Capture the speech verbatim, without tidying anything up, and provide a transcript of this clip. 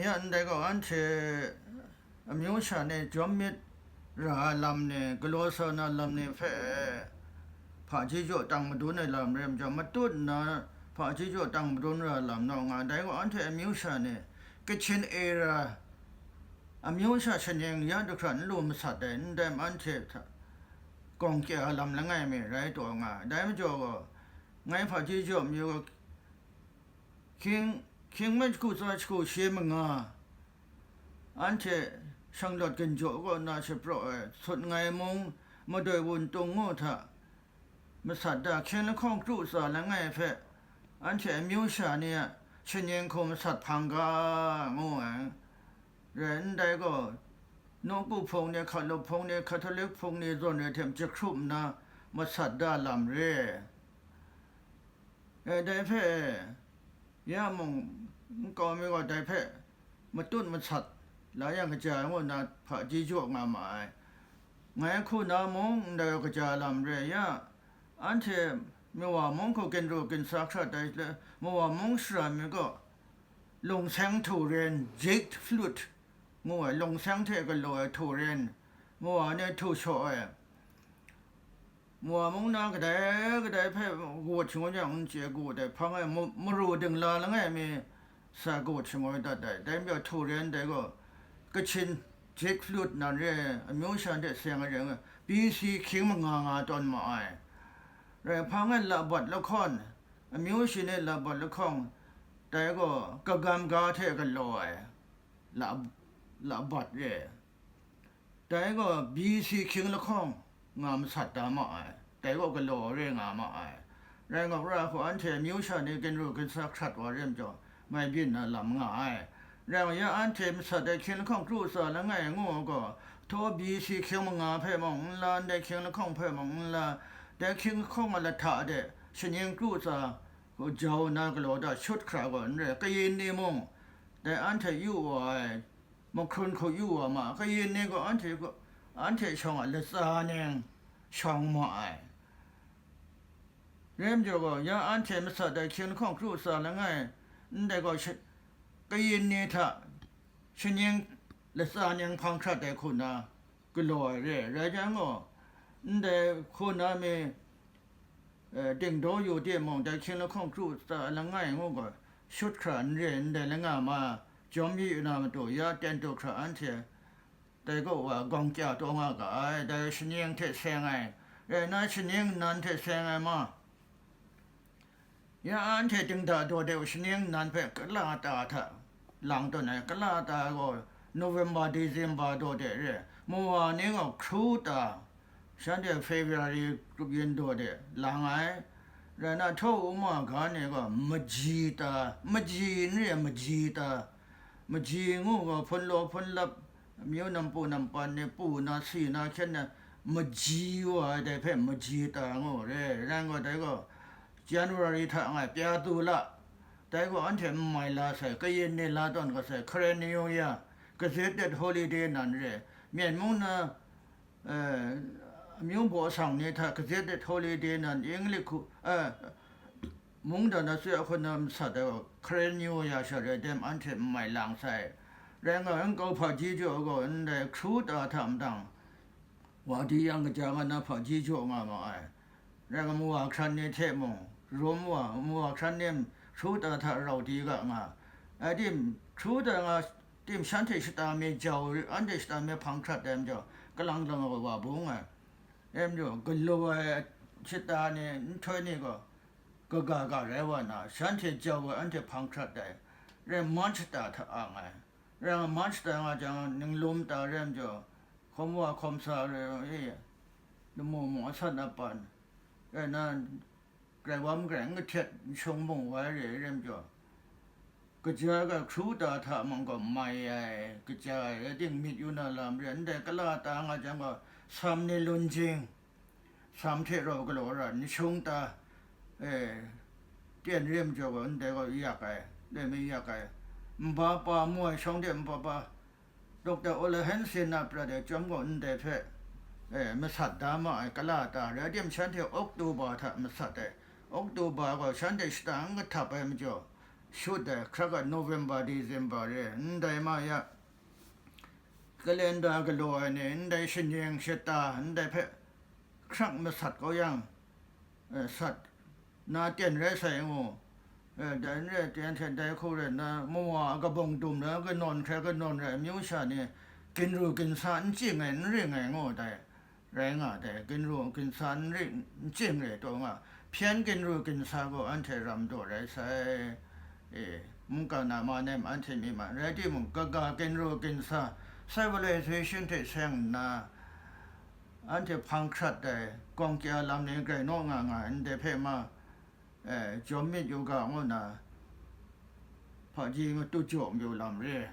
Ya ndai gaw anhte amyu sha ni jawm myit ra ai lam ni, galaw sa na lam ni hpe hpaji jaw tang madun ai lam rai majaw, matut nna hpaji jaw tang madun ra ai lam naw nga. Dai gaw anhte amyu sha ni, Kachin era amyu sha shaning ya du hkra n lu masat ai, n dai anhte hta gawng kya ai lam langai mi rai taw nga ai. Dai majaw gaw, ngai hpaji jaw amyu gaw, hkying, hkying mai shagu tsa shagu shi manga, anhte shanglawt ginjaw kaw na shapraw ai, sut ngai mung, madoi wuntung ngu hta, masat da hkying lahkawng kru tsa langai hpe, anhte amyu sha ni a shaning hku masat hpang ga, ngu ai. Rai ndai gaw, nawku hpung ni, hkalup hpung ni, Hkatolik hpung ni zawn re hte jahkrup nna masat da lam re. E, dai hpe, ya mung, nkau mi gaw dai hpe matut masat la yang kaja ai ngu nna hpaji jaw nga ma ai. Ngai hku na mung ndai gaw kaja lam re, ya, anhte Mawa mung hku ginru ginsa hkrat ai le, Mawa mung shara mi gaw, lungseng htu ren, jade flute ngu ai, lungseng hte galaw ai htu ren, Mawa ni htu shaw ai. Mawa mung na kadai kadai hpe gawt shangun yang n chye, gawt ai hpang e, mu-, maru dingla langai mi sa gawt shangoi dat ai. Dai majaw htu ren dai gaw, Kachin jade flute nan re ai, amyu sha hte seng ai rai ngu, B C hkying manga nga tawn ma ai. Rai hpang e labat lahkawn, amyu shi ni labat lahkawng, dai gaw kagam ga hte galaw ai, la-, labat re. Dai gaw B C hkying lahkawng nga masat da ma ai, dai gaw galaw re nga ma ai. Rai nga ra hku anhte amyu sha ni ginru ginsa hkrat wa re majaw, mai byin na lam nga ai. Rai nga ya, anhte masat ai hkying lahkawng kru tsa langai ngu gaw, htaw B C hkying manga hpe mung n la, ndai hkying lahkawng hpe mung n la, dai hkying lahkawng a lahta de shaning kru tsa jau na galaw da shut hkra gaw n re, kayin ni mung dai anhte yu wa ai, mahkrun hku yu wa ma, kayin ni gaw anhte gaw, anhte shawng a latsa ning shawng ma ai. Rai majaw gaw, ya anhte masat ai hkying lahkawng kru tsa langai, ndai gaw sha-, kayin ni hta shaning latsa ning hpang hkrat ai hku na galaw ai re. Rai jang gaw, ndai hku na mi, eh, dingdaw yu timung, dai hkying lahkawng kru tsa langai ngu gaw, shut hkra n re ndai langa ma jawm yu na matu, ya ten tu hkra anhte dai kaw wa gawng kya taw nga ga ai, dai shaning hte seng ai, rai nna shaning nnan hte seng ai ma. Ya anhte dingda daw de u shaning nnan hpe kala ta hta lang tawn ai, kala ta gaw November, December daw de re, Mawa ni gaw hkru ta, shanhte February grup yin daw de lang ai, rai nna htaw u ma ga ni gaw maji ta, maji n re ai maji ta, maji ngu gaw hpun law hpun lap, amyu nampu nampan ni pu na, si na, hkyen na, maji wa ai dai hpe maji ta ngu re, rai gaw dai gaw January hta ngai pya tu la, dai gaw anhte n mai la sai, kayin ni la tawn ga sai, Karen New Year, gazetted holiday nan re, Myen mung na, eh, amyu baw sang ni hta gazetted holiday nan English hku, eh, mungdan na sui ahkun na masat ai gaw, Karen New Year sha rai dem anhte n mai lang sai. Rai nga, nkau hpaji jaw gaw ndai hkru ta hta madang, wa di yang kaja nga na hpaji jaw nga ma ai. Rai nga, mawa hkran ni hte mung, Rom wa, mawa hkran ni hkru ta hta rau di ga nga ai tim, hkru ta nga tim shanhte shata mi jau, anhte shata mi hpang hkrat ai majaw, kalang lang ai wa bung ai. Em jaw, galaw ai shata ni nhtoi ni gaw, kaga ga rai wa na, shanhte jau ai anhte hpang hkrat ai, rai man shata hta ang ai. Rai nga, man shata nga jang, ninglum ta rai majaw, hkawm wa hkawm sa rai, e, lamu mung asan apan, rai na, grai wa magrai n kahtet, n shung mung wai re ai rai majaw, kaja ga hkru ta hta mung gaw mai ai, kaja ai, rai ting myit yu na lam re, ndai kala ta nga jang gaw, sam ni lun jing, sam hte rau galaw ra, n shung ta, e, tyen re majaw gaw, ndai gaw yak ai, dai mi yak ai, nba pa mu ai shawng de nba pa, Doctor Ole Hansen a prat ai chyawm gaw ndai hpe, e, masat da ma ai, kala ta rai tim shanhte October hta masat ai, October gaw shanhte shata n kahtap ai majaw, shut ai, hkrak a November, December re, ndai ma ya, calendar galaw ai ni, ndai shanyeng shata, ndai hpe hkrak masat kau yang, eh, sat na ten rai sai ngu. Eh, dai n rai, ten hte dai hku rai nna, mawa a kabawng dum rai, kanawn hkrai kanawn rai, amyu sha ni, ginru ginsa n ching ai, n ring ai ngu dai. Rai nga dai, ginru ginsa n ring, n ching rai taw nga, hpyen ginru ginsa gaw anhte ram daw rai sai. E, mungkan a ma nem anhte mi ma, rai timung, kaga ginru ginsa, civilization hte seng nna, anhte hpang hkrat ai, gawng kya lam ni grai naw nga nga ai, ndai hpe ma, eh, jawm myit yu ga ngu nna, hpaji matu jaw mayu lam re.